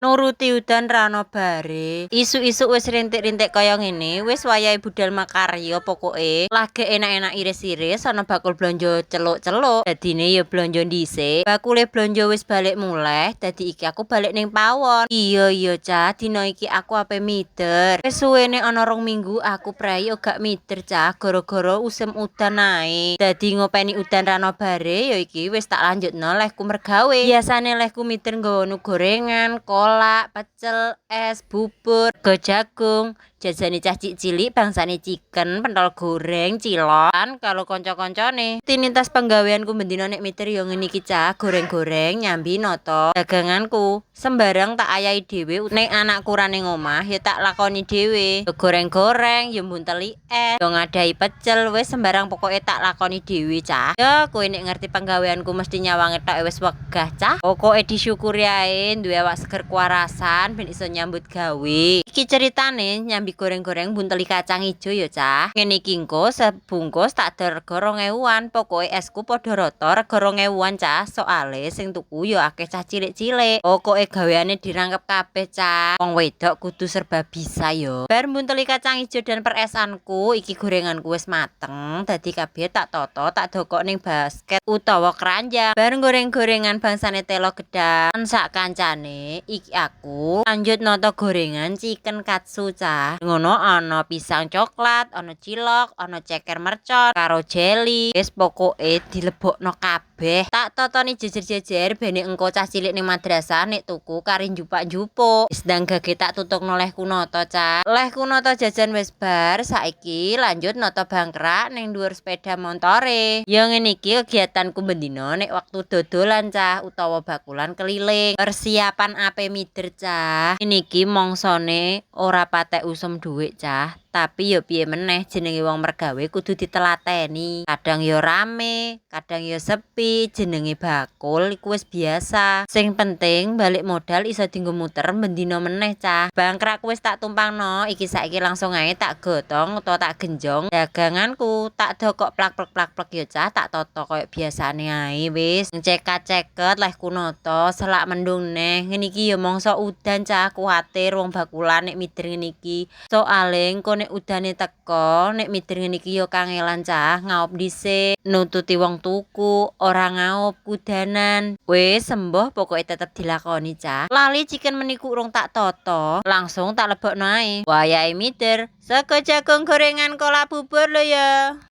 Nuruti udan ra ono bare. Isuk-isuk wis rintik-rintik kaya ngene, wis wayahe budal makarya pokoke. Lagi enak-enak iris-iris ana bakul blonjo celuk-celuk. Dadine ya blonjo dhisik. Bakule blonjo wis balik muleh, dadi iki aku balik ning pawon. Iya iya, Cah, dina iki aku ape mider. Wis suwene ana 2 minggu aku prei gak mider, Cah, gara-gara usum udan ae. Dadi ngopeni udan ra ono bare ya iki wis tak lanjutno lehku mergawe. Biasane lehku mider nggawa gorengan, kolak, pecel, es, bubur, sego jagung, jajane cah cilik bangsane chicken, pentol goreng, cilok, lan karo kanca-kancane. Rutinitas penggaweanku bendina nek mider ya ngene iki, Cah, goreng-goreng, nyambi nata daganganku. Sembarang tak ayahi dhewe, nek anakku ra ning omah ya tak lakoni dhewe. Ya goreng-goreng, ya mbunteli es, ya ngadahi pecel, wis sembarang pokoke tak lakoni dhewe, Cah. Ya kowe nek ngerti penggaweanku mesti nyawange tok wis wegah, Cah. Pokoke disyukuri ae duwe awak seger kewarasan ben iso nyambut gawe. Iki ceritane nyambi goreng-goreng bunteli kacang ijo ya, Cah. Ngene iki engko sebungkus tak rega 2000-an. Pokoke esku padha rata rega 2000-an, Cah. Soale sing tuku ya akeh cah cilik-cilik. Pokoke gaweane dirangkep kabeh, Cah. Wong wedok kudu serba bisa yo. Bar mbunteli kacang ijo dan peresanku, iki gorenganku wis mateng. Dadi kabeh tak toto, tak dokok ning basket utawa keranjang. Bar goreng-gorengan bangsane telo gedang sak kancane, iki aku lanjut noto gorengan chicken katsu, Cah. Ngono ana pisang coklat, ana cilok, ana ceker mercon karo jeli. Wis pokoke dilebokno kabeh. Tak totoni jejer-jejer ben engko cah cilik ning madrasah nek tuku kari njupak-njupuk. Wis ndang gage tak tutugno lehku noto, Cah. Lehku noto jajan wis bar, saiki lanjut noto bangkrak ning dhuwur sepeda montore. Ya ngene iki kegiatanku bendina nek waktu dodolan, Cah, utawa bakulan keliling. Persiapan ape mider, Cah. Ngene iki mongsone ora patek usum dhuwit, Cah. Tapi ya piye meneh, jenenge wong mergawe kudu ditelateni. Kadang ya rame, kadang ya sepi, jenenge bakul iku wis biasa. Sing penting balik modal iso dienggo muter bendina meneh, Cah. Bangkrakku wis tak tumpangno, iki saiki langsung ae tak gotong utawa tak genjong daganganku, tak dokok plak-plek plak-plek ya, Cah, tak toto koyo biasane ae wis. Cekat-ceket lehku noto, selak mendung neh. Ngene iki ya mangsa udan, Cah, kuwatir wong bakulan nek mider ngene iki. Soale engko nek udane teko, nek mider ngene iki ya kangelan, Cah, ngaup dhisik, nututi wong tuku, ora ngaup kudanan. Wis sembuh pokoke tetep dilakoni, Cah. Lali chicken meniku urung tak toto, langsung tak lebokno ae. Wayahe mider, sego jagung, gorengan, kolak, bubur lho ya.